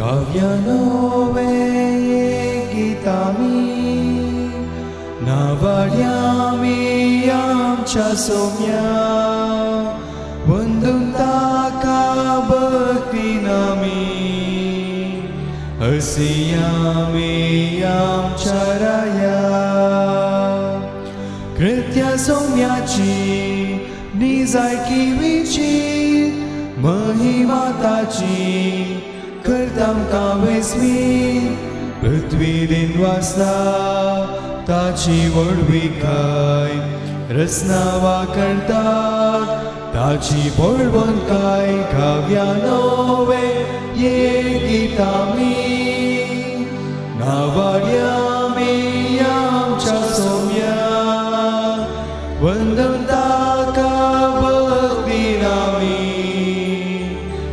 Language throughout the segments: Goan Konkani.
काव्यानोवे गीतामी नावाड्यामी आमच्या सोम्या वंदून ताका भक्तीन आमी हसयामी आमच्या राया कृत्या सोम्याची निजायकी विचीत महिमा ताची करता आमकां विस्मीत पृथ्वी दिन वासता ताची व्हडविकाय रचना वाकणतात ताची बळवंतकाय काव्यानोवे ये गीतामी नावाड्यामी आमच्या सोम्या वंदन ताका भक्तीन आमी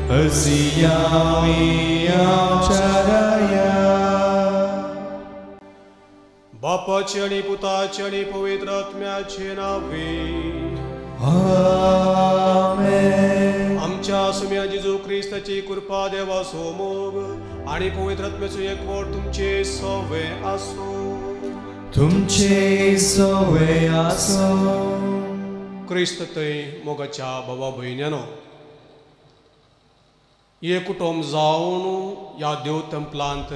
हसयामी आमच्या राया. बापाचे आनी पुताचे आनी पवित्र आत्म्याचे नावे आमेन. आमच्या सुम्या जेजू क्रिस्ताची कृपा देवाचो मोग आनी पवित्र आत्म्याचो एकवट तुमचे सवे आसूं. तुमचे सवे आसूं. क्रिस्त थंय मोगाच्या भावा भयण्यानो हे कुटुंब जावन ह्या देव तेंपलांत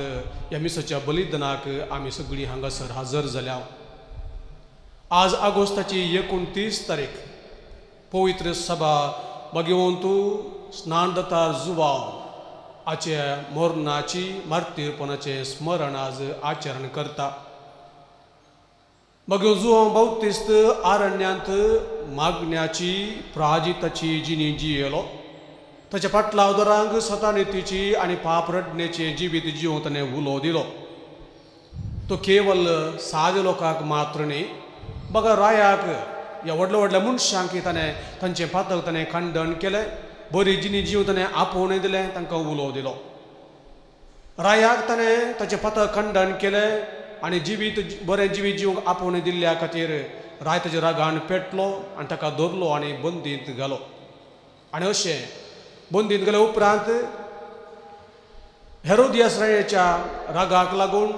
ह्या मिसाच्या बलिदानाक आमी सगळीं हांगासर हजर जाल्या. आज ऑगस्टाची 29 तारीख पवित्र सभा भगवंतू स्नान दता जुवाव हाचे मरणाची मार्तीरपणाचें स्मरण आज आचरण करता. भगवंत जुवांव बाप्तिस्त आरण्यांत मागण्याची प्राजिताची जिणी जियेलो. ताच्या फाटल्या उदरांक सतानितीची आनी पाप रडण्याचें जिवीत जिवंक ताणें उलो दिलो. तो केवल सादे लोकांक मात्र न्ही बगर रायाक ह्या व्हडल्या व्हडल्या मनशांक ताणें तांचें पातक ताणें खंडण केलें. बरी जिणी जीव ताणें आपोवणें दिलें तांकां उलो दिलो. रायाक ताणें ताचें पातक खंडण केलें आनी जिवीत बरें जिवीत जिवंक आपोवणें दिल्ल्या खातीर राय ताच्या रागान पेटलो आनी ताका धरलो आनी बंदींत घालो. आनी अशें बंदींत गेल्या उपरांत हेरोदियास रायाच्या रागाक लागून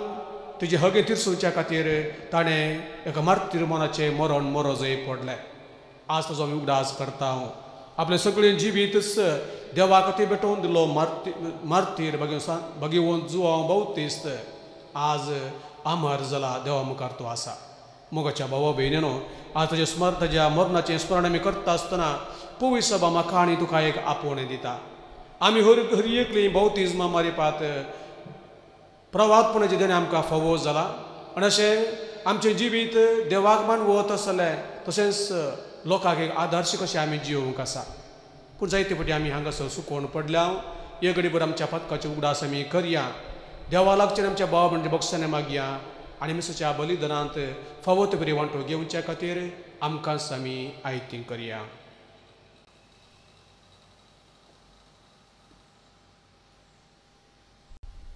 तुजे हगे तिरसुच्या खातीर ताणें एका मार्तीरमनाचें मरण मरोजय पडलें. आज ताजो आमी उगडास करता. हांव आपलें सगळें जिवीतच देवा खातीर भेटोवन दिलो मार्तीर भगवंत जुवांव बाप्तिस्त आज आमर जाला देवा मुखार तो आसा. मोगाच्या भावा भयणीनो आज ताजें स्मर ताज्या मरणाचें स्मरण आमी करता आसतना पवित्र सभा म्हाका आनी तुका एक आपोवणें दिता. आमी हर हर एकली बाप्तिज्मा मारिपात प्रवादपणाचें देणें आमकां फावो जाला आनी अशें आमचें जिवीत देवाक मानवत आसलें तशेंच लोकांक एक आदर्श कशें आमी जियोवंक आसा. पूण जायते फावटी आमी हांगासर सुकोवन पडल्या. एक घडीभर आमच्या पातकाचे उगडास आमी करया. देवा लागचें आमच्या भाव म्हणजे बक्षाने मागया आनी मिसाच्या बलिदानांत फावो ते बरी वांटो घेवच्या खातीर आमकांच आमी आयती करया.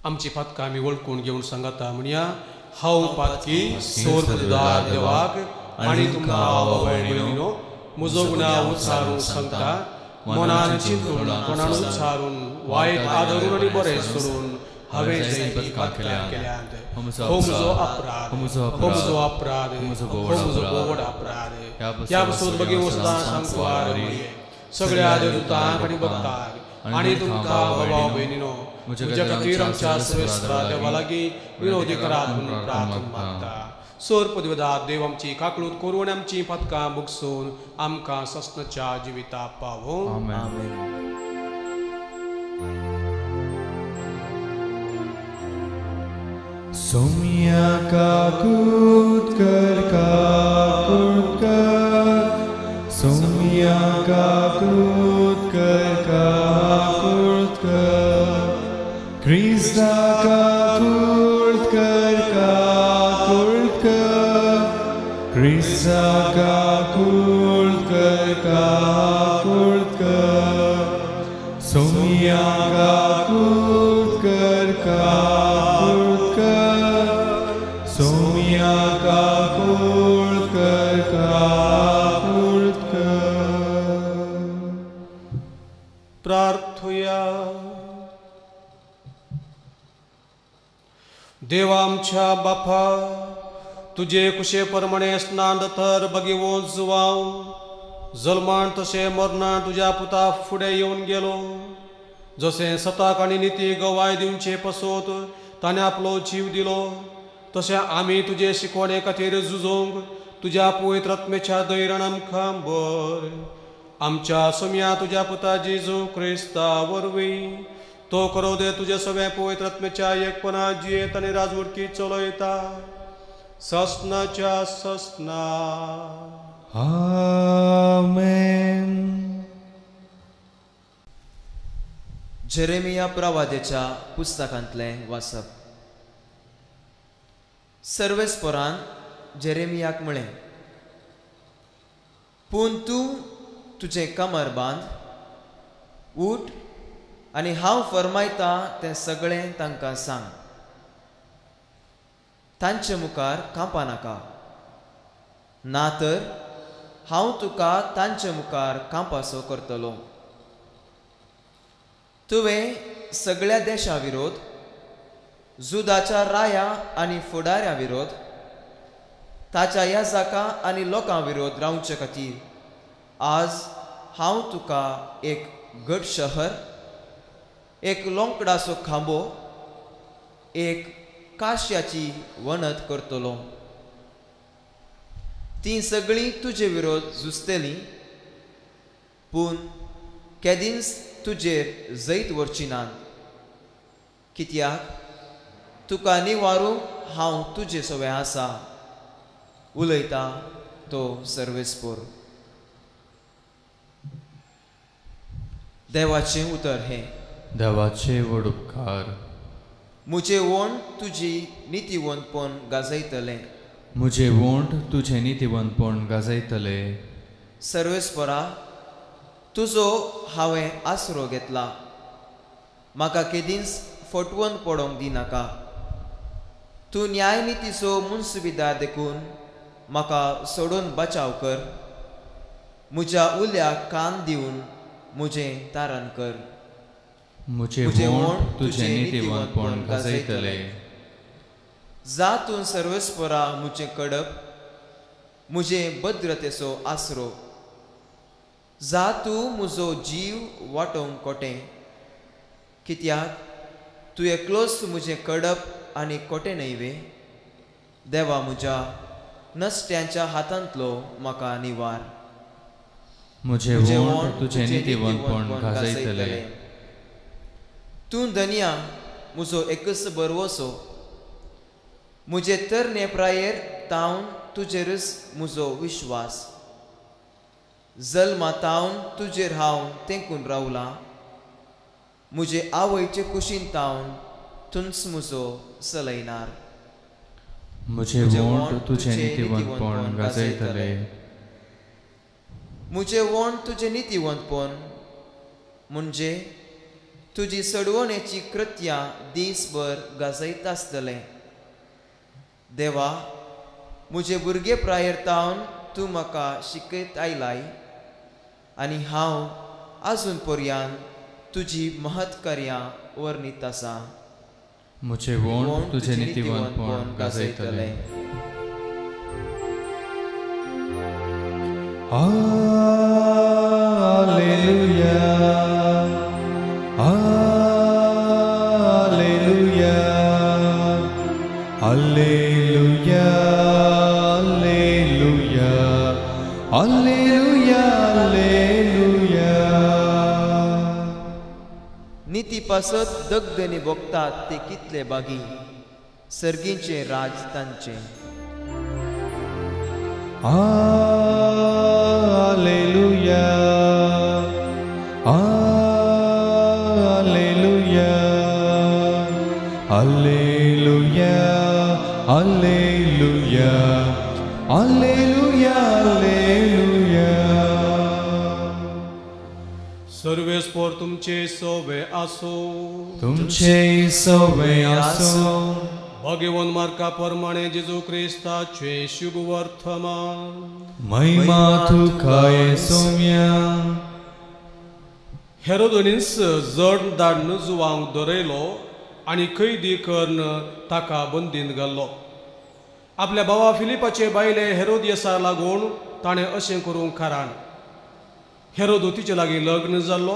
आमची पातकां आमी वळखून घेवन सांगता म्हणया. हांव पातकी सोर्पदार देवाक आनी तुमकां भयणीनो म्हजो गुन्यांव उच्चारून सांगता. मनान चिंतून कोणान उच्चारून वायट आदरून आनी बरें सोडून हांवें जायतीं पातकां केल्यांत. हो म्हजो अपराध, हो म्हजो अपराध, हो म्हजो व्हड अपराध. ह्या पसून भगवंत सदां सांकवार सगळ्या देवदूतांक आनी भक्तांक आनी तुमकां बाबा भयणीनो म्हज्या खातीर आमच्या सर्वेस्परा देवा लागीं विनोदी करात म्हणून प्रार्थना मागता. सोर पदवेदार देव आमची काकळूत करून आमची पातकां भोगसून आमकां सस्नाच्या जिविता पावों. सोम्या काकूत कर काकूत कर सोम्या काकूत कर काकूत कर क्रिस्ता काकूत कर काकूत कर क्रिस्ता काकूत कर काकूत कर सोम्या काकूत कर काकूत कर सोम्या काकूत कर काकूत कर. प्रार्थुया. देवा आमच्या बापा, तुजे कुशे प्रमाणे स्नान तर बगेवन जुवाव जल्मान तशें मरणान तुज्या पुता फुडें येवन गेलो. जशें सताक आनी निती गवाय दिवचे पसत ताणें आपलो जीव दिलो, तशें आमी तुजे शिकवणे खातीर झुजोंक तुज्या पवित्र आत्म्याच्या धैर्यान आमकां बर. आमच्या सोम्या तुज्या पुता जेजू क्रिस्ता वरवीं तो करो दे तुज्या सगळ्या पवित्र आत्म्याच्या एकपणा जियेत आनी राजवटकी चलयता ससनाच्या ससना. आमेन. जेरेमिया प्रवाद्याच्या पुस्तकांतलें वाचप. सर्वेस्परान जेरेमियाक म्हळें, पूण तूं तुजें कमर बांद, उठ आनी हांव फरमायता तें सगळें तांकां सांग. तांचे मुखार कांपा नाका, ना तर हांव तुका तांचे मुखार कांपासो करतलो. तुवें सगळ्या देशा विरोध, जुदाच्या राया आनी फुडाऱ्या विरोध, ताच्या याजाका आनी लोकां विरोध रावचे खातीर आज हांव तुका एक घट शहर, एक लोंकडाचो खांबो, एक काश्याची वणत करतलो. तीं सगळीं तुजे विरोध झुजतलीं, पूण केदींच तुजेर जैत व्हरची नात. कित्याक तुका निवारूंक हांव तुजे सवे आसा, उलयता तो सर्वेस्पोर. देवाचें उतर हें. देवाचे व्हड उपकार. मुझे वोंठ तुजी नितीवंतपण गाजयतलें. मुझे वोंठ तुजें नितीवंतपण गाजयतले. सर्वेस्परा, तुजो हांवें आसरो घेतला, म्हाका केदींच फटवून पडोंक दिनाका. तूं न्यायनितीचो मुनसुबिदार देखून म्हाका सोडून बचाव कर. म्हज्या उल्याक कान दिवन म्हजें तारण कर. मुझे वोंठ तुजें नितीवंतपण गाजयतले. जा तूं सर्वेस्परा म्हजें कडप, म्हजें भद्रतेचो आसरो. जा तूं म्हजो जीव वाटोवंक कोटें, कित्याक तूं एकलोच म्हजें कडप आनी कोटें न्हय वे. देवा म्हज्या नश्ट्यांच्या हातांतलो म्हाका निवार. मुझे वोंठ तुजें नितीवंतपण गाजयतले. तूं धनिया म्हजो एकच बरवसो, म्हजे तरणे प्रायेर तावन तुजेरच म्हजो विश्वास. जल्मा तावन तुजेर हांव तेंकून रावलां, म्हजे आवयचे कुशीन तावन तूंच म्हजो चलयनार. मुझे वोंठ तुजें नितीवंतपण गाजयतले. म्हजें वोंठ तुजें नितीवंतपण म्हणजे तुजी सडवणेची कृत्यां दीसभर गाजयत आसतलें. देवा, म्हजे भुरगे प्रायेर तावन तूं म्हाका शिकयत आयलाय आनी हांव आजून पर्यान तुजी महत्कार्यां वर्णीत आसा. मुझे वोंठ तुजें नितीवंतपण गाजयतलें. Alleluia, alleluia, alleluia, alleluia, alleluia, alleluia. निती पासत दगदनी भोगतात ते कितले बागी, सर्गींचें राज तांचें. Alleluia, alleluia, alleluia, alleluia, alleluia, alleluia. सर्वेस्पोर तुमचे सोवे आसो. तुमचे सोवे आसो. भगवान मार्का प्रमाणे जेजू क्रिस्ताचे शुभ वर्तमान. महिमा तुका सोम्या. हेरोदनीस जड धाडून जुवांक दरयलो आनी कैदी करून ताका बंदीन घाल्लो. आपल्या भावा फिलिपाचे बायले हेरोदियसा लागून ताणें अशें करूंक कारण हेरोद तिचे लागीं लग्न जाल्लो,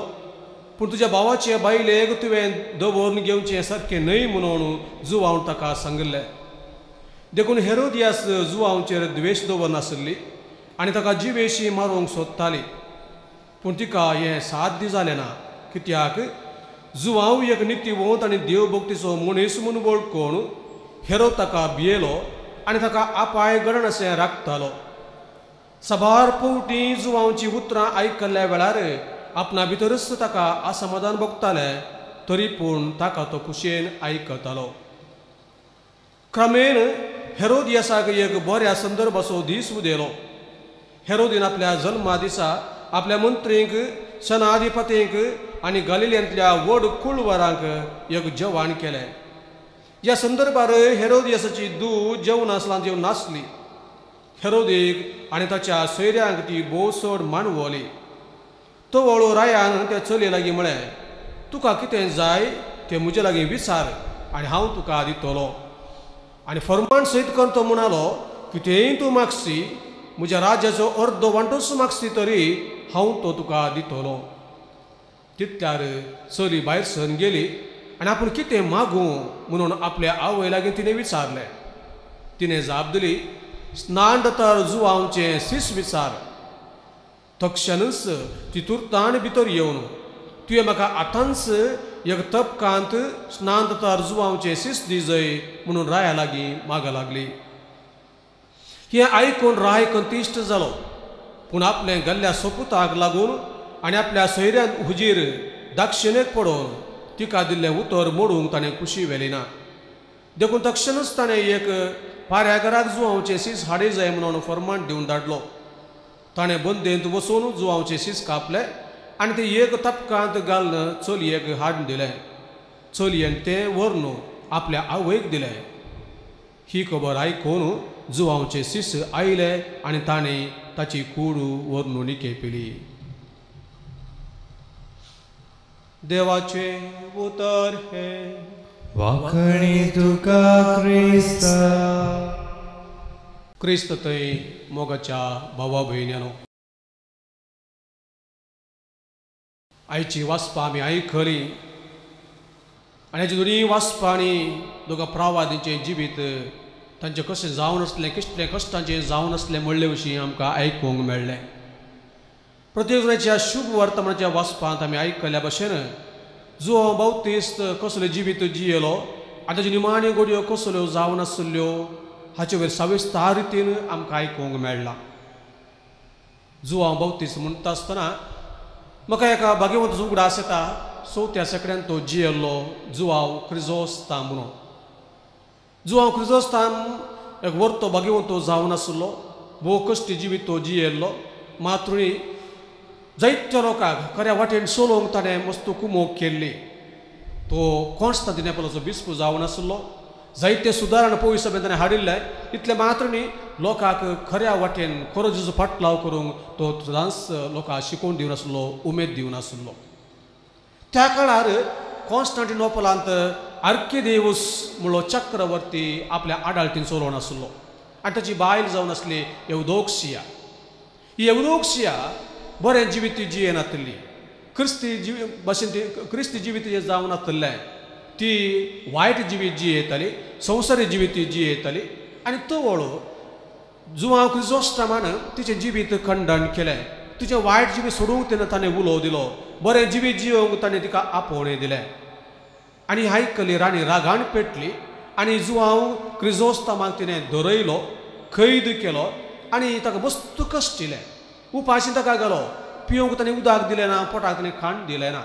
पूण तुज्या भावाचे बायलेक तुवें दवरून घेवचें सारकें न्हय म्हणून जुवांव ताका सांगिल्लें. देखून हेरोदियास जुवांवचेर द्वेश दवरनासली आनी ताका जिवेशी मारूंक सोदताली, पूण तिका हें साध्य जालें ना, कित्याक जुवांव एक नितीवंत आनी देवभक्तीचो मनीस म्हूण वळखून हेरोद ताका भियेलो आनी ताका आपाय घडण अशें राखतालो. साबार पवटी जुवांवची उतरां आयकल्ल्या वेळार आपणा भितरच ताका असमाधान भोगतालें, तरी पूण ताका तो खुशयेन आयकतालो. क्रमेण हेरोदियासाक एक बऱ्या संदर्भाचो दीस उदेलो. हेरोदीन आपल्या जल्मा दिसा आपल्या मंत्रींक, सेनाधिपतींक आनी गालिल्यांतल्या व्हड कुळवरांक एक जेवण केलें. ह्या संदर्भार हेरोदियासाची धूव जेवणासलां जेवन नासली. हेरोदीक आनी ताच्या सोयऱ्यांक ती भोव चड मानवली. तो वळो रायान त्या चलये लागीं म्हळें, तुका कितें जाय तें म्हजे लागीं विचार आनी हांव तुका दितलो. आनी फर्मान सयत करून तो म्हणालो, कितेंय तूं मागसी, म्हज्या राज्याचो अर्दो वांटोच मागसी तरी हांव तो तुका दितलो. तितल्यार चली भायर सरून गेली आनी आपूण कितें मागूं म्हणून आपल्या आवय लागीं तिणें विचारलें. तिणें जाप दिली, स्नान तर जुवांवचें सीस विचार. तक्षणच ती तुर्तान भितर येवन, तुवें म्हाका आतांच एक तपकांत स्नान तर जुवांवचें सीस दिजय म्हणून राया लागीं मागा लागली. हें आयकून राय कंतिश्ट जालो, पूण आपल्या गल्ल्या सोपुताक लागून आनी आपल्या सोयऱ्यान हुजीर दाक्षिणेक पडोवन तिका दिल्लें उतर मोडूंक ताणें खुशी व्हेली ना. देखून तक्षणच ताणें एक पाऱ्याघराक जुवांवचें सीस हाडी जाय म्हणून फर्मान दिवन धाडलो. ताणें बंदेंत वचून जुवांवचें सीस कापलें आनी तें एक तपकांत घालून चलयेक हाडून दिलें. चलयेन तें व्हरून आपल्या आवयक दिलें. ही खबर आयकून जुवांवचे सीस आयले आनी ताणें ताची कूड व्हरून निकेपिली. देवाचें उतर हें. वाखणी तुका क्रिस्ता. क्रिस्त थंय मोगाच्या भावा भयण्यानो, आयची वाचपां आमी आयकली आनी हाची दोनी वाचपांनी दोगां प्रवादींचें जिवीत तांचें कशें जावन आसलें, कितलें कश्टांचें जावन आसलें म्हणले विशीं आमकां आयकूंक मेळ्ळें. प्रत्येक शुभ वर्तमानाच्या वाचपांत आमी आयकल्ल्या भशेन जुवांव बाप्तीस्त कसलें जिवीत जियेलो आनी ताच्यो निमाण्यो घडयो कसल्यो जावन आसल्ल्यो हाचे वयर सविस्तर रितीन आमकां आयकूंक मेळ्ळां. जुवांव बाप्तीस्त म्हणटा आसतना म्हाका एका भाग्यवंताचो उगडास येता. चवथ्या शेंकड्यान तो जियेल्लो जुवांव क्रिजोस्ताम म्हणून. जुवांव क्रिजोस्ताम एक वर्तो भाग्यवंतो जावन आसलो, भोव कश्टी जिवीत तो जियेल्लो. मातृणी जायत्या लोकांक खऱ्या वाटेन चलोवंक ताणें मस्त कुमोक केल्ली. तो कॉन्स्तांतिनोपलाचो बिस्प जावन आसलो. जायते सुदारणा पयस सभेन ताणें हाडिल्लें. इतलें मात्र न्ही, लोकांक खऱ्या वाटेन खरो जेजू फाटलाव करूंक तो सदांच लोकांक शिकोवन दिवन आसलो, उमेद दिवन आसलो. त्या काळार कॉन्स्टांटिनोपलांत आर्किदेवस म्हणलो चक्रवर्ती आपल्या आडाळटीन चलोवन आसलो आनी ताची बायल जावन आसली येवदोक्सिया. ही येवदोक्सिया बरें जिवीत जियेनातिल्ली, क्रिस्ती जिवी भाशेन ती क्रिस्ती जिवीत जावन आसतलें, ती वायट जिवीत जियेताली, संवसारी जिवीत जियेताली. आनी तवळ जुवांव क्रिजोस्टमान तिचें जिवीत खंडण केलें. तिचें वायट जिवीत सोडूंक तेन्ना ताणें उलो दिलो, बरें जिवीत जियोवंक ताणें तिका आपोवणें दिलें. आनी आयकली राणी रागान पेटली आनी जुवांव क्रिजोस्तामाक तिणें धरयलो, कैद केलो आनी ताका मस्त कश्ट दिलें. उपाशी ताका घालो, पिवंक ताणें उदक दिलें ना, पोटाक ताणें खाण दिलें ना.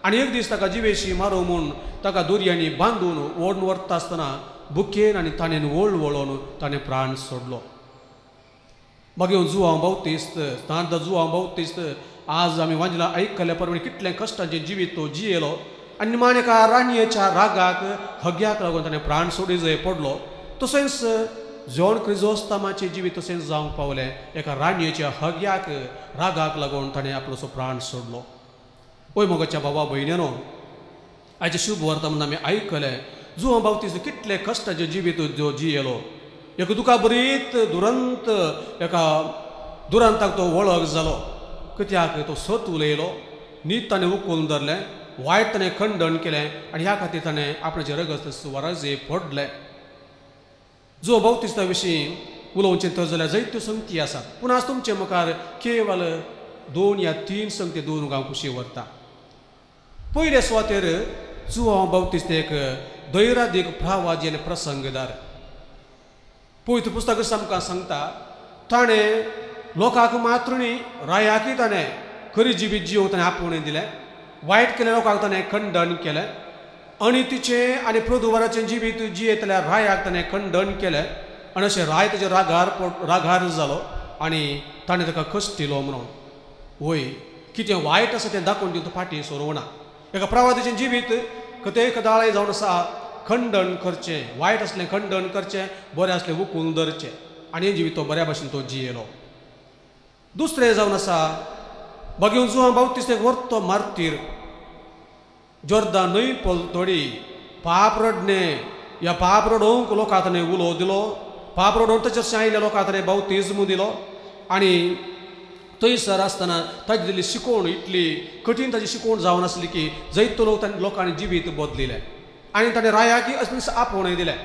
आनी एक दीस ताका जिवेशी मारूं म्हूण ताका दोरयांनी बांदून ओडून व्हरता आसतना बुकेन आनी ताणें वळ वळोवन ताणें प्राण सोडलो. मागीर जुवांव बाप्तीस्त, तांत जुवांव बाप्तीस्त आज आमी वांजला आयकल्या प्रमाणे कितलें कश्टांचें जिवीत तो जियेलो आनी निमाणें एका राणयेच्या रागाक हग्याक लागून ताणें प्राण सोडी जंय पडलो. तशेंच जॉन क्रिजोस्तामाचें जिवीत तशेंच जावंक पावलें. एका राणयेच्या हग्याक रागाक लागून ताणें आपलोसो प्राण सोडलो. ओय मोगाच्या बाबा भयण्यानो, आयचे शुभ वार्ता म्हणून आमी आयकलें जुवां बावतीस कितले कश्टाचें जिवीत जो जियेलो एक दुखा बरीत दुरंत एका दुरंताक तो वळख जालो कित्याक तो सत उलयलो नीत ताणें उखलून धरलें वायट ताणें खंडण केलें आनी ह्या खातीर ताणें आपणाचें रगत वराजे फोडलें. जो बावतिस्ता विशीं उलोवचें तर जाल्यार जायत्यो संगती आसात पूण आज तुमचे मुखार केवल 2 या 3 संगती दवरूंक हांव खुशी व्हरता. पयले सुवातेर जुवांव बावतिस्त एक दैरादीक प्रवादी आनी प्रसंगदार. पवित्र पुस्तक आमकां सांगता ताणें लोकांक मात्र न्ही रायाकय ताणें खरी जिवीत जिवंक ताणें आपोवणें दिलें, वायट केलें लोकांक ताणें खंडण केलें आनी तिचें आनी प्रदुवाराचें जिवीत जियेतल्या रायाक ताणें खंडण केलें आनी अशें राय ताचेर रागार जालो आनी ताणें ताका कश्टिलो म्हणून. वय कितें वायट आसा तें दाखोवन दिवन तो फाटीं सरूंक ना. एका प्रवादाचें जिवीत कथेय कदाळय जावन आसा खंडण करचें, वायट आसलें खंडण करचें, बरें आसलें उखलून धरचें आनी हें जिवीत तो बऱ्या भाशेन तो जियेलो. दुसरें जावन आसा बागेवन जुवां बावतीस एक वर्तो मार्तीर जोर्दा न्हंय पलतोडी पाप रडणें ह्या पाप रडोवंक लोकां ताणें उलो दिलो, पाप रडोवन ताचेर आयिल्ल्या लोकां ताणें बावतिज्म दिलो आनी थंयसर आसतना ताजी दिल्ली शिकवण इतली कठीण ताजी शिकवण जावन आसली की जैतो लोक ताणें लोकांनी जिवीत बदलिलें आनी ताणें रायाकी अशें आपोवणें दिलें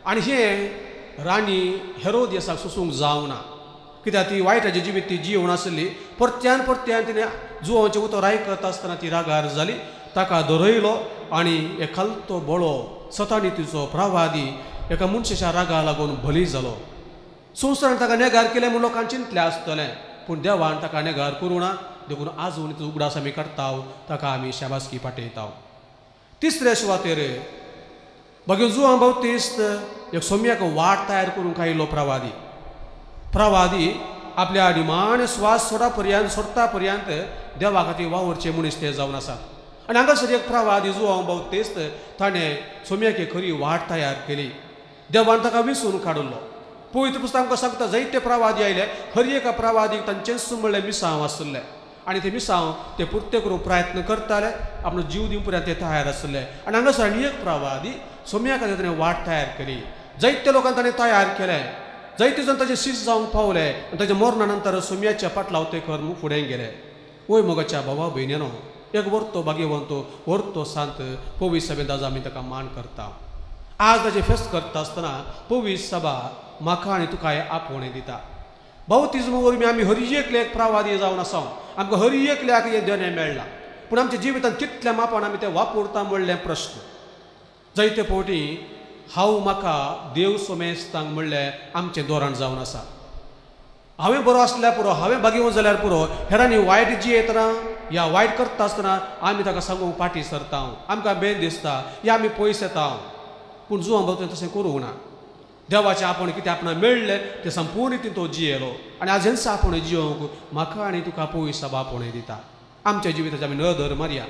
आनी हें राणी हेरोदियासाक सोसूंक जावना कित्याक ती वायटाचें जिवीत ती जिवन आसली. परत्यान परत्यान तिणें जुवांचें उतर आयकत आसतना ती रागार जाली, ताका दरयलो आनी एखालतो बळो सतानी तिचो प्रवादी एका मनशाच्या रागा लागून बली जालो. संवसारान ताका नेगार केलें म्हूण लोकांक चिंतलें आसतलें पूण देवान ताका नेगार करूं ना देखून आजून तिचो उगडास आमी काडटा, ताका आमी शाबासकी पाठयता. तिसरे सुवातेर बागेवन जुवां बावतीस्त एक सोम्याक वाट तयार करूंक आयिल्लो प्रवादी. प्रवादी आपल्या निमाणे स्वास सोडा पर्यंत सोडता पर्यंत देवा खातीर वावुरचे मनीस ते जावन आसात आनी हांगासर एक प्रवादी जुवांव बावतीस्त ताणें सोम्याक खरी वाट तयार केली, देवान ताका विसून काडिल्लो. पवित्र पुस्तक आमकां सांगता जायते प्रवादी आयले, हर एका प्रवादीक तांचेंच म्हणलें मिसांव आसलें आनी ते मिसांव ते पुर्ते करूंक प्रयत्न करताले, आपलो जीव दिवंक पर्यंत ते तयार आसले आनी हांगासर आनी एक प्रवादी सोम्या खातीर ताणें वाट तयार केली, जायते लोकांक ताणें तयार केलें, जायते जाण ताचे शीस जावंक पावले आनी ताच्या मरणा नंतर सोम्याच्या पाटलाव ते कर्म फुडें गेले. वय मोगाच्या भावा भयणीनो एक वर्तो भाग्यवंत वर्तो सांत पवित्र सभेंत आज आमी ताका मान करता. आज ताचें फेस्त करता आसतना पवित्र सभा म्हाका आनी तुका आपोवणें दिता. बावतिज्म वरवीं आमी हर एकल्याक प्रवादी जावन आसा, आमकां हर एकल्याक हें देणें मेळ्ळां पूण आमच्या जिवितांत कितल्या मापान आमी तें वापरता म्हणलें प्रश्न. जायते फावटी हांव म्हाका देव सोमेस्तांक म्हणलें आमचें धोरण जावन आसा. हांवें बरो आसल्यार पुरो, हांवें भागेवन जाल्यार पुरो, हेरांनी वायट जियेतना या वायट करता आसतना आमी ताका सांगूंक फाटीं सरता, आमकां बेन दिसता या आमी पयस येता पूण जुवां बावतीन तशें करूंक ना. देवाचें आपोवणें कितें आपणाक मेळ्ळें तें संपूर्ण रितीन तो जियेलो आनी आज हेंच आपोवणें जियोवंक म्हाका आनी तुका पवित्र सभा आपोवणें दिता. आमच्या जिविताची आमी नदर मारया,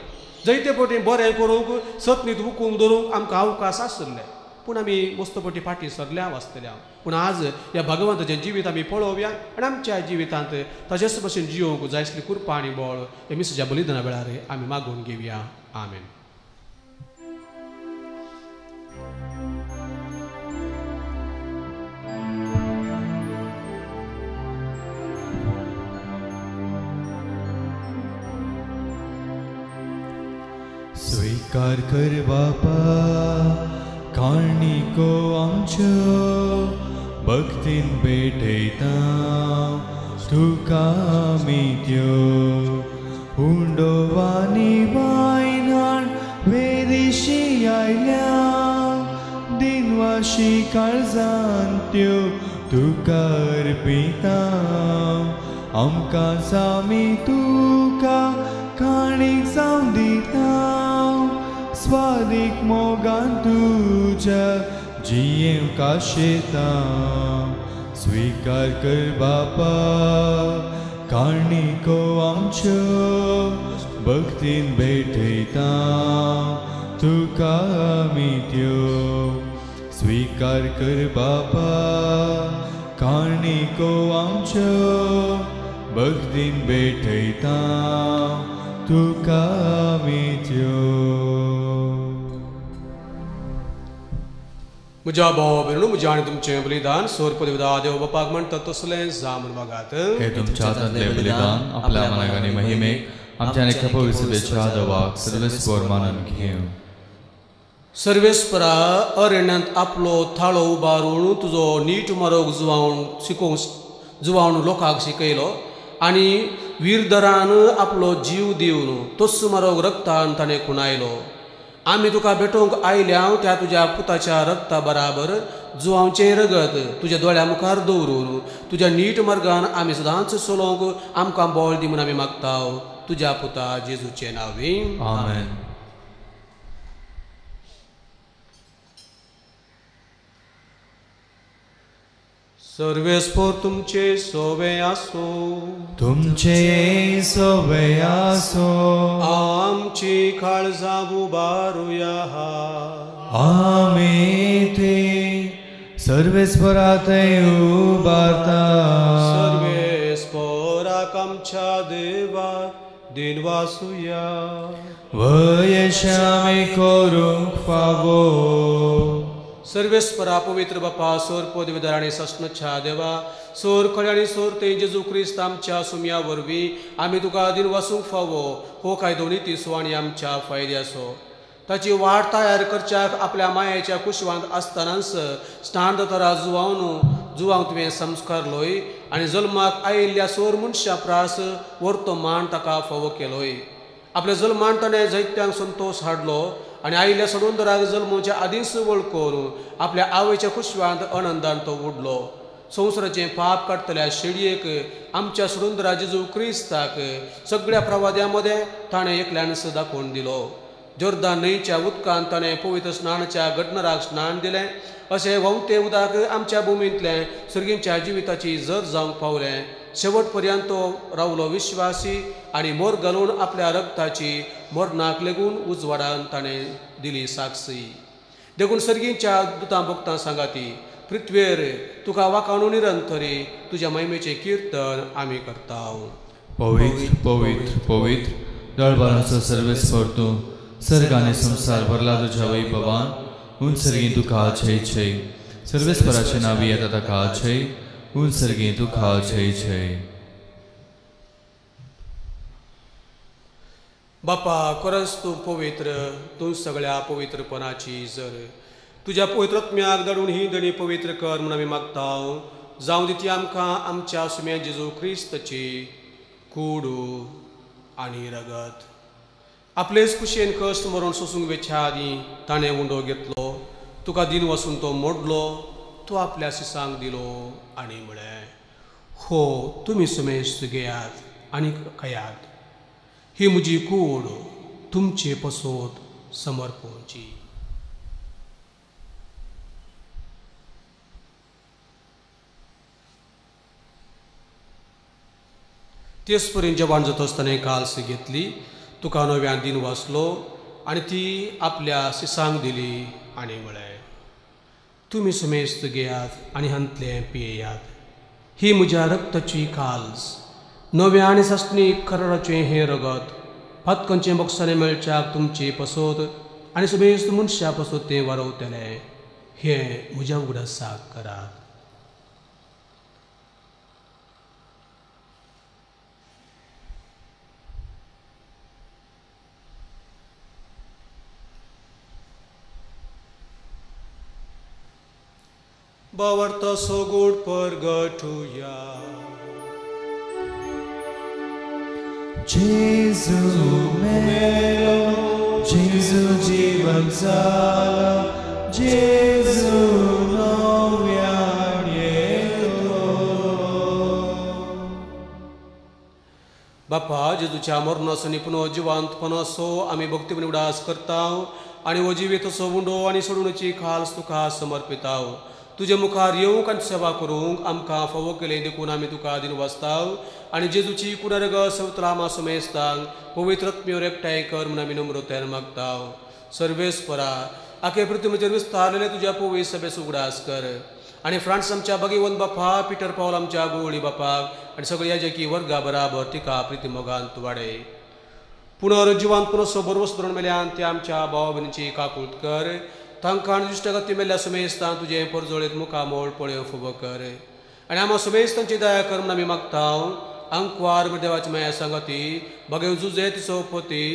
जायते फावटी बरें करूंक सतनीत हुकूम धरूंक आमकां अवकाश आसले पूण आमी मस्त फावटी फाटीं सरल्या वाचतल्या. पूण आज ह्या भगवंताचें जिवीत आमी पळोवया आनी आमच्या जिवितांत ताचेच भशेन जियोवंक जाय आसली कृपा आनी बळ हे मिसाच्या बलिदाना वेळार आमी मागून घेवया. आमेन. स्वीकार कर बापा काणिको आमच्यो भक्तीन भेटयता तुका आमी त्यो उंडो आनी वायनान वेदिशी आयल्या दिनवाशी काळजान त्यो तुका अर्पिता आमकां सामी तुका काणीक जावन दिता स्वादीक मोगान तुज्या जियेवंक आशेता. स्वीकार कर बापा काणिको आमच्यो भक्तीन भेटयता तुका आमी त्यो. स्वीकार कर बापा काणिको आमच्यो भक्तीन भेटयता तुका आमी त्यो. म्हज्या भाव भयणींनो, म्हजें आनी तुमचें बलिदान सोर पदवीदा देव बापाक म्हणटा तसलें जावं म्हूण मागात. हे तुमच्या हातांतलें बलिदान आपल्या मनाक आनी महिमेक आमच्या आनी पवित्रतेच्या देवाक सर्वेस्पर मानून घेवं. सर्वेस्परा अरण्यांत आपलो थाळो उबारून तुजो नीट मारोग जुवावन शिकोवंक जुवावन लोकांक शिकयलो आनी वीरदरान आपलो जीव दिवन तोच मारोग रक्तान ताणें खुणायलो. आमी तुका भेटोवंक आयल्या त्या तुज्या पुताच्या रक्ता बराबर जुवांचें रगत तुज्या दोळ्या मुखार दवरून तुज्या नीट मार्गान आमी सदांच चलोवंक आमकां बळ दी म्हूण आमी मागता तुज्या पुता जेजूचे नांवी. आमेन. सर्वेस्पर तुमचे सोवे आसो. तुमचे सोवे आसो. आमची काळजां उबारुया. आमी ती सर्वेस्परा थंय उबारता. सर्वेस्पराक आमच्या देवाक दिनवासुया. वयशें आमी करूंक फावो. सर्वेस्परा पवित्र बापा सोर पदवीधर आनी सस्नच्या देवा सोर खरे आनी सोर ते जेजू क्रिस्त आमच्या सुम्या वरवीं आमी तुका दिनवासूंक फावो. हो कायदो नितीचो आनी आमच्या फायद्याचो. ताची वाट तयार करच्याक आपल्या मायेच्या कुशवांत आसतनाच स्नान दतरा जुवावन जुवांक तुवें संस्कारलोय आनी जल्माक आयिल्ल्या सोर मनशा प्रास वर्तो मान ताका फावो केलोय. आपल्या जल्मान ताणें जैत्यांक संतोश हाडलो आनी आयिल्ल्या सडुंदराक जल्मोच्या आदींच वळखून आपल्या आवयच्या खुशवांत आनंदान तो उडलो. संवसाराचें पाप काडटल्या शेडयेक आमच्या सडुंदरा जेजू क्रिस्ताक सगळ्या प्रवाद्यां मदें ताणें एकल्यानच दाखोवन दिलो. जोर्दान न्हंयच्या उदकान ताणें पवित्र स्नानाच्या घडणराक स्नान दिलें. अशें व्हांवतें उदक आमच्या भुमींतलें सर्गींच्या जिविताची जर जावंक पावलें. शेवट पर्यंत तो रावलो विश्वासी आनी मोर घालून आपल्या रक्ताची मरणाक लेगून उजवाडान ताणें दिली साक्षी. देखून सर्गींच्या दुतां भक्तां सांगाती पृथ्वेर तुका वाखाणून निरंतरी तुज्या महिमेचें किर्तन आमी करता. पवित्र पवित्र पवित्र दळबाराचो सर्वेस्पर तूं सर्ग आनी संवसार भरला तुज्या वैभवान. उन सर्गीं तुका छय छय. सर्वेस्पराचें नांव येता ताका छय. उन सर्गीं तुका छय छय. बापा खरंच तूं पवित्र, तूं सगळ्या पवित्रपणाची जर. तुज्या पवित्रत्म्याक धाडून ही दणी पवित्र कर म्हूण आमी मागता. जावं दी ती आमकां आमच्या सुम्या जेजू क्रिस्ताची कूड आनी रगत. आपलेच कुशेन कश्ट मरण सोसूंक वेच्या आदीं ताणें उंडो घेतलो, तुका दिन वसून तो मोडलो, तो आपल्या सिसांक दिलो आनी म्हळें, हो तुमी सुमेस्त घेयात आनी खायात, ही म्हजी कूड तुमचे पसोत समर्पणची. तेच परीन जेवण जाता आसतना काल्स घेतली, तुका नव्यान दिन वाचलो आनी ती आपल्या सिसांक दिली आनी म्हळें, तुमी सुमेस्त घेयात आनी हांतलें पियेयात, ही म्हज्या रक्ताची काल्स, नव्या आनी सासणी कराराचें हें रगत, पातकांचें बक्षाणें मेळच्याक तुमचे पसोत आनी सुमेस्त मनशा पसोत तें वारवतलें, हें म्हज्या उगडासाक करात. भावार्थ सोगूड परगटुया. जेजू मेलो, जेजू जीवन जाला, जेजू नव्यान येलो. बापा जेजूच्या मरणाचो निपुणो जिवांतपणाचो आमी भक्तीपणी उडास करता आनी हो जिवीत असो उंडो आनी सोडवणुची खास तुका समर्पिताव. तुजे मुखार येवंक आनी सेवा करूंक आमकां फावो केलें देखून आमी तुका दिनवासताव आनी जेजूची कुडरग सवत्रामा सुमेस्तांक पवित्र आत्म्योर एकठांय कर म्हूण आमी नम्रतायेन मागताव. सर्वेस्परा आखे पृथ्वीचेर विस्तारलेले तुज्या पवित्र सभेचो उगडास कर आनी फ्रांस आमच्या भगिवंत बापा पिटर पावल आमच्या गोवळी बापाक आनी सगळ्या जेकी वर्गा बराबर तिका प्रिती मोगान वाडय. पुनर्जिवान पुनसो बरवस धरून मेल्यान त्या आमच्या भाव भयणीची काकूत कर. तांकां दुश्टगती मेल्ल्या सुमेस्तां तुजें परजोळेत मुखामोळ पळोवंक फावो कर आनी आमा सुमेस्तांची दया कर म्हूण आमी मागता. आंकवार देवाची माया सांगती भगेवन जुजे तिचो पती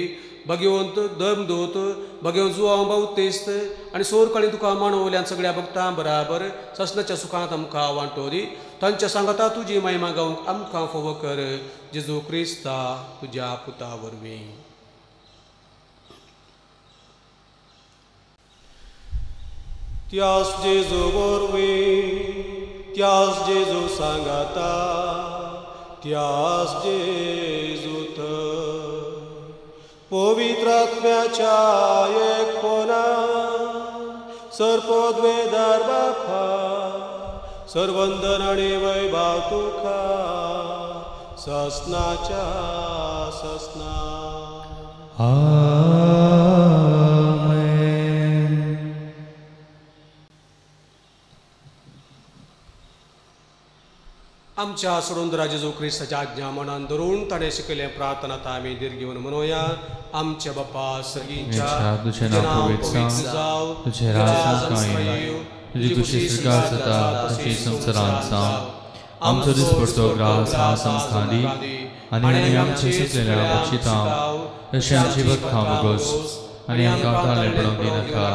भगवंत धर्मदूत भगवंत जुआंव बाउतीस्त आनी सोरकाळी तुका मानवल्यान सगळ्या भक्तां बराबर ससनाच्या सुखांत आमकां वांटो दी. तांच्या सांगाता तुजी महिमा गावंक आमकां फावो कर जेजू क्रिस्ता तुज्या पुता वरवीं. त्यास जेजू वरवीं, त्यास जेजू सांगाता, त्यास जेजूत पवित्र आत्म्याच्या एकपणान सर्पद्वेदार बापा सर्वंदन आनी वैभव तुका ससनाच्या ससना. आमच्या सोडून जेजू क्रिस्ताच्या आज्ञा मनान धरून ताणें शिकयलें प्रार्थना आतां आमी धीर घेवन म्हणोया. आमच्या बापा सर्गींच्या, तुजें नांव पवित्र जावं, तुजें राज्य येवं, तुजी खुशी स्वर्गार जाता तशी संवसारांत जावं. आमचो दिसपडतो ग्रास आज आमकां दी आनी आमचे सुकलेल्या बक्षितां तशें आमची भक्तां बोगोस आनी आमकां ताळें पडोवंक दिनाका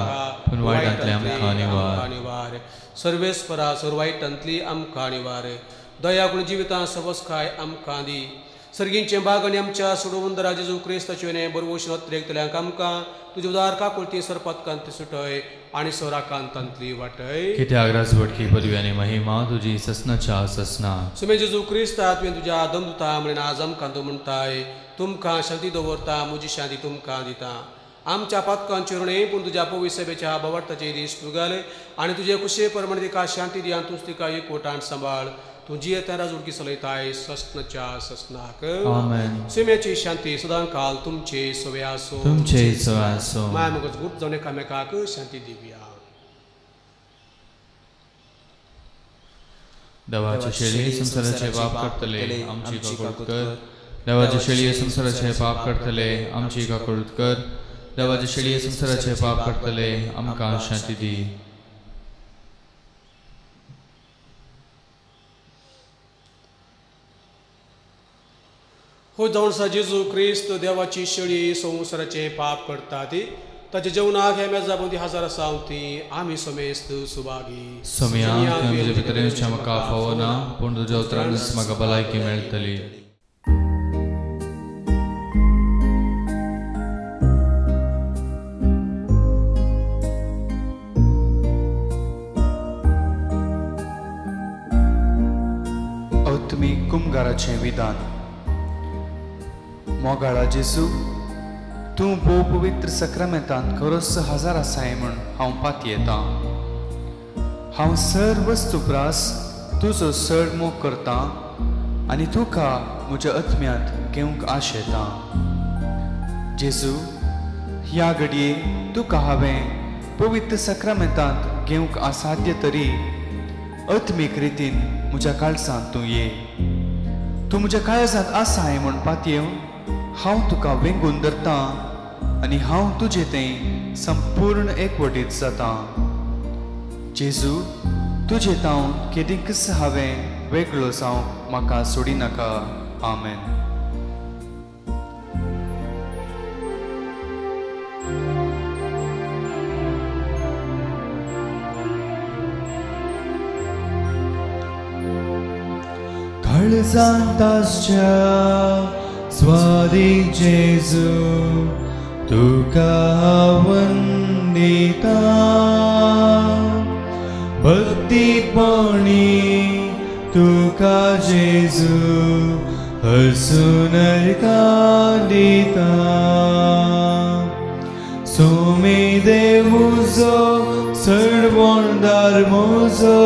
पूण वायटांतलें आमकां निवार. सर्वेस्परा सर वायटांतली आमकां निवार. दया करून जिवितां सवसकाय आमकां दी. सर्गींचें बाग आनी आमच्या सोडवंदरा जेजू क्रिस्ताचें बरवोशन अत्रेकतल्यांक आमकां तुजे उदार काकुळती सरपतकांत सुटय आनी सोराकांतांतली वाटय. कित्याक राजवटकी पदवी आनी महिमा तुजी ससनाच्या ससना. सुमे जेजू क्रिस्ता तुवें तुज्या दमदुता म्हणून आज आमकां तूं म्हणटाय तुमकां शांती दवरता, म्हजी शांती तुमकां दिता. आमच्या पातकांचेर न्हय पूण तुज्या पवित्र सभेच्या भावार्थाचे दीस तुगल आनी तुजे कुशे प्रमाणे तिका शांती दी आनी तूंच तिका एकवटान सांबाळ. तूं जियेता राजवटकी चलयताय ससनाच्या ससनाक. आमेन. सिमेची शांती सदां काल तुमचे सवे आसो. तुमचे सवे आसो. माय मगज गुप्त जावन एकामेकाक शांती दिवया. देवाचे शेळी संवसाराचे पाप करतले आमची काकूळट कर. देवाचे शेळी संवसाराचे पाप करतले आमची काकूळट कर. देवाचे शेळी संवसाराचे पाप करतले आमकां शांती दी. हो जावन आसा जेजू क्रिस्त देवाची शेळी संवसाराचें पाप करता ती ताच्या जेवणाक ह्या मेजा भोंवती हजर आसा ती आमी समेस्त सुभागी. सोम्या तुजे भितर येवचें म्हाका फावो ना पूण तुज्या उतरानच म्हाका भलायकी मेळटली. आत्मीक कुमगाराचें विधान. मोगाळा जेजू, तूं भोव पवित्र सक्रामेंतांत खरोच हजार आसाय म्हूण हांव पातयेतां. हांव सर वस्तू प्रास तुजो चड मोग करतां आनी तुका म्हज्या आत्म्यांत घेवंक आशेतां. जेजू, ह्या घडये तुका हांवें पवित्र सक्रामेंतांत घेवंक असाध्य तरी आत्मीक रितीन म्हज्या काळजांत तूं ये. तूं म्हज्या काळजांत आसाय म्हूण पातयेवन हांव तुका वेंगून धरतां आनी हांव तुजे थंय संपूर्ण एकवटीत जातां. जेजू, तुजे तावन केदींकच हांवें वेगळो जावंक म्हाका सोडिनाका. आमेन. काळजांत आसच्या स्वादीक जेजू, तुका वंदिता. भक्तीपणी तुका जेजू हसून अर्घां दिता. सोमी देव म्हजो सडवणदार म्हजो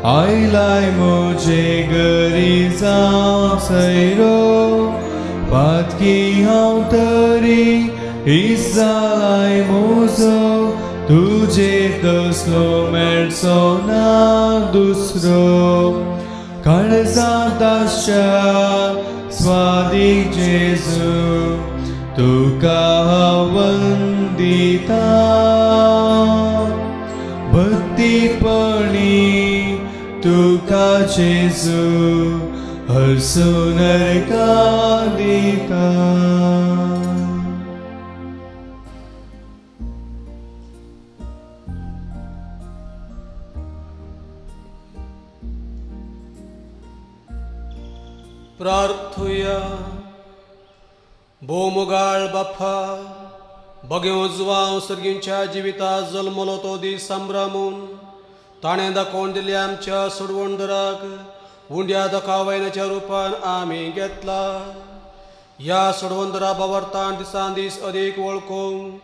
आयलाय म्हजे घरी जावं सैरो. पातकी हांव तरी इजालाय म्हजो तुजे तसलो मेळचो ना दुसरो. काळजांत आसच्या स्वादीक जेजू, तुका वंदिता. पयलींपणी तुका जेजू हरसून अर्घां दिता. प्रार्थुया. भोवमोगाळ बाप्पा, बगेव जुवांव सर्गींच्या जिविता जल्मलो तो दीस संभ्रमून ताणें दाखोवन दिल्ल्या आमच्या सोडवणदाराक उंड्या दकावयनाच्या रुपान आमी घेतला. ह्या सोडवणदारा बावर्तान दिसान दीस अदीक वळखूंक,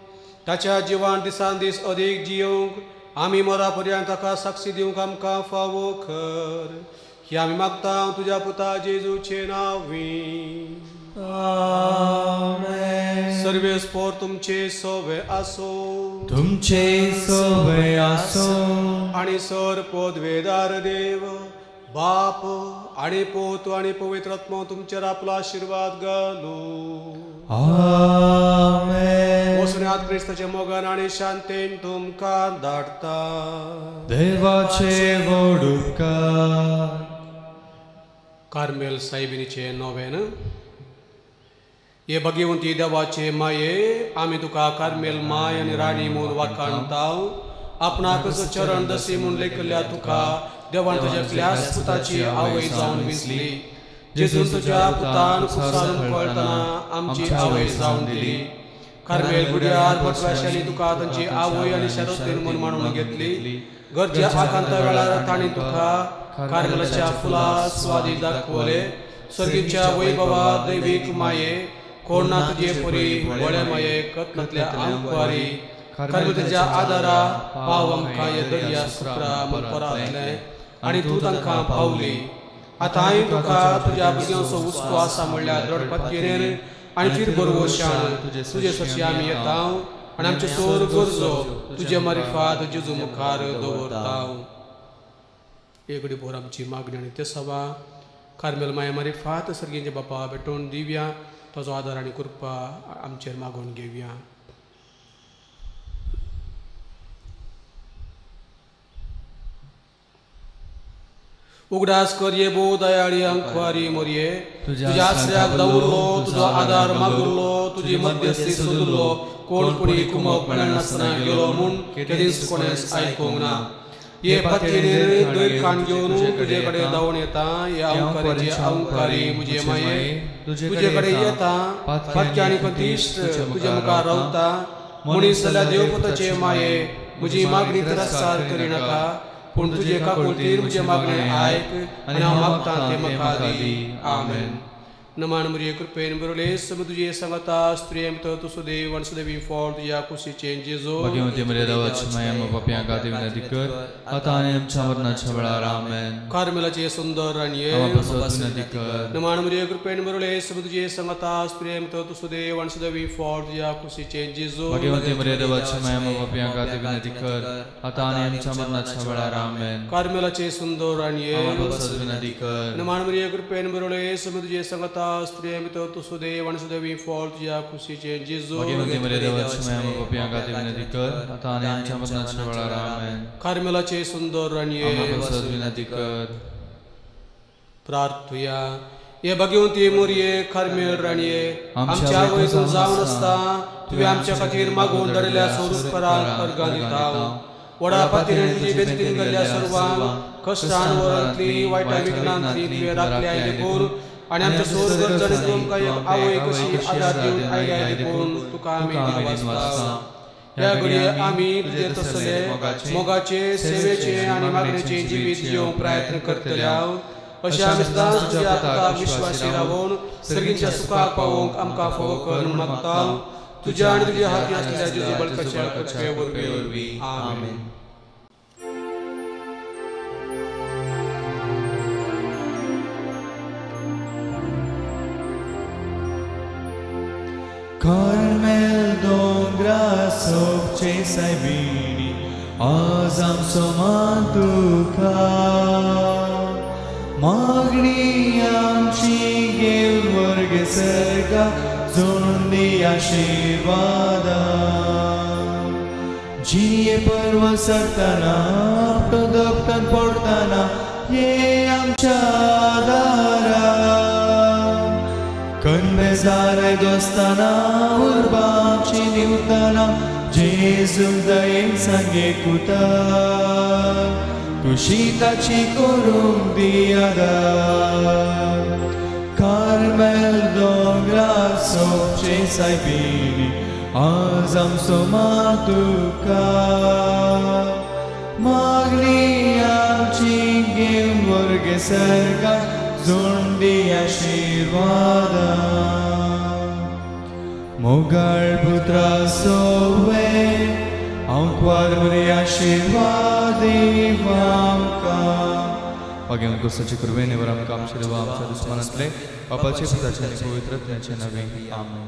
ताच्या जिवान दिसान दीस अदीक जियोवंक, आमी मरा पर्यंत ताका साक्षी दिवंक आमकां फावो कर. ही आमी मागता तुज्या पुता जेजूचे नांवी. आमेन. सर्वेस्पोर तुमचे सोवे आसो, तुमचे सोवे आसो. आनी सर पदवेदार देव बाप आनी पूत आनी पवित्र आत्मो तुमचेर आपलो आशिर्वाद घालू. आमेन. वसण्यात क्रिस्ताच्या मोगान आनी शांतेन तुमकां धाडटा. देवाचे व्हड उपकार. कार्मेल सायबिणीचे नोवेन. हे भगवंती देवाचे माये, आमी तुका कार्मेल माय आनी राणी म्हूण वाखाणताव. आपणाक चरण दसी म्हूण लेखिल्ल्या तुका देवान तुज्या क्ल्यास पुताची आवय जावन विंचली. जेजून तुज्या पुतान कुसारून पळतना आमची आवय जावन दिली. कार्मेल गुड्यार भटवाशांनी तुका तांची आवय आनी शेरोतीन म्हूण मानून घेतली. गरजे आकांता वेळार तांणी तुका कार्मेलाच्या फुलां स्वादी दाखवले. सर्गीच्या वैभवा दैवीक माये, कोण ना तुजे परी व्हडे माये, कथनांतल्या आंकवारी कार्मेल तुज्या आदारा पाव आमकां हे दर्या सुप्रा म्हूण परातलें आनी तूं तांकां पावली. आतां हांवें तुका तुज्या भुरग्यांचो हुस्को आसा म्हणल्यार द्रढ पत्केरेर आनी थीर बरवशान तुजे सरशी आमी येता आनी आमच्यो सोर गरजो तुजे मारिफात जेजू मुखार दवरता. एकडे भोर आमची मागणी आनी ते सभा कार्मेल माया मारिफात सर्गींच्या बापा भेटोवन दिवया. ताजो आदार आनी कृपा आमचेर मागोवन घेवया. उगडास कर ये भोव दयाळी अंकवारी मोरये, तुज्या आसऱ्याक दवरलो, तुजो आदार मागुरलो, तुजी मध्यस्थी सोदुल्लो, कोण पुणी कुमक मेळनासतना गेलो म्हूण केदींच कोणेंच आयकूंक ना. हे पातयेर दोय कान घेवन तुजे कडेन धांवून येता. हे अंकारीचे अंकारी म्हजे माये, तुजे कडेन येता. पातकी आनी खंतीश्ट तुजे मुखार रावता. मनीस जाल्यार देवपुताचे माये, म्हजी मागणी तिरस्कार करिनाका, पूण तुजे काकुळतीर म्हजें मागणें आयक आनी हांव मागतां तें म्हाका दी. आमेन. नमान मुरये कृपेन बरोले सम तुजे सांगता स्त्रिये भितर तूं सुदैव आनी सुदैवी फळ तुज्या कुशीचें जेजू. भगवंती मरिया देवाची माया पापयां खातीर विनंती कर आतां आनी आमच्या मरणाच्या वेळार. आमेन. कार्मेलाचे सुंदर राणये विनंती कर. नमान मुरये कृपेन बरोले सम तुजे सांगता स्त्रिये भितर तूं सुदैव आनी सुदैवी फळ तुज्या कुशीचें जेजू. भगवंती मरिया देवाची माया पापयां खातीर विनंती कर आतां आनी आमच्या मरणाच्या वेळार. आमेन. कार्मेलाचे सुंदर राणये विनंती कर. नमान मुरये कृपेन बरोले सम तुजे सांगता स्त्रिये भितर तूं सुदैव आनी सुदैवी फळ तुज्या कुशीचें जेजू. भगवंती मरिया देवाची माया पापयां खातीर विनंती कर आतां आनी आमच्या मरणाच्या वेळार. आमेन. कार्मेलाचे सुंदर राणये विनंती कर. प्रार्थुया. हे भगवंती मोरये कार्मेल राणये, आमच्या आवय तूं जावन आसता तुवें आमच्या खातीर मागून धाडिल्ल्या सोरूपराक अर्घां दिता. व्हडा पातीन तुजी बेजतीन केल्ल्या सर्वांक कश्टान वरांतली वायटा विघ्नांतली तुवें राखल्या देखून आनी आमच्या सोर गरजांनी तूं आमकां एक आवय कशी आदार दिवन आयल्या देखून तुका आमी दिनवासता. ह्या घडये आमी तुजे तसले मोगाचे सेवेचे आनी मागणेचे जिवीत जिवंक प्रयत्न करतले. अशें आमी सदांच तुज्या पुताक विश्वासी रावून सर्गीच्या सुखाक पावोवंक आमकां फावो कर म्हूण मागता. तुज्या आनी तुज्या हाती आसलेल्या जेजू बळकाच्या कृपे वरवीं. आमेन. कार्मेल दोंगरा सोबचे सायबिणी आज आमचो मान तुका. मागणी आमची घेवन वर्ग सर्गा जोडून दी आशिर्वादा. जिये पर्व सरतना आपटो दपटन पडतना ये आमच्या दारा कनबेजाराय दोस्ताना उर्बाची निवताना जेजू दयेन सांगे कुता खुशी ताची करूंक दी आदार कार्मेल दोंगरार सोबचे सायबिणी आज आमचो मातुका मागणी आमची घेवन वर्गे सरकार जोंडी आशिर्वादा मोगाळ पुत्रा सोवे आंकवार बरी आशिर्वाद आमकां मागीर कोसाचे कृपेन वर आमकां आमचे देवा आमच्या दुस्मानांतले पापाचे पुताचे आनी पवित्र आत्म्याचे नांवे आमेन.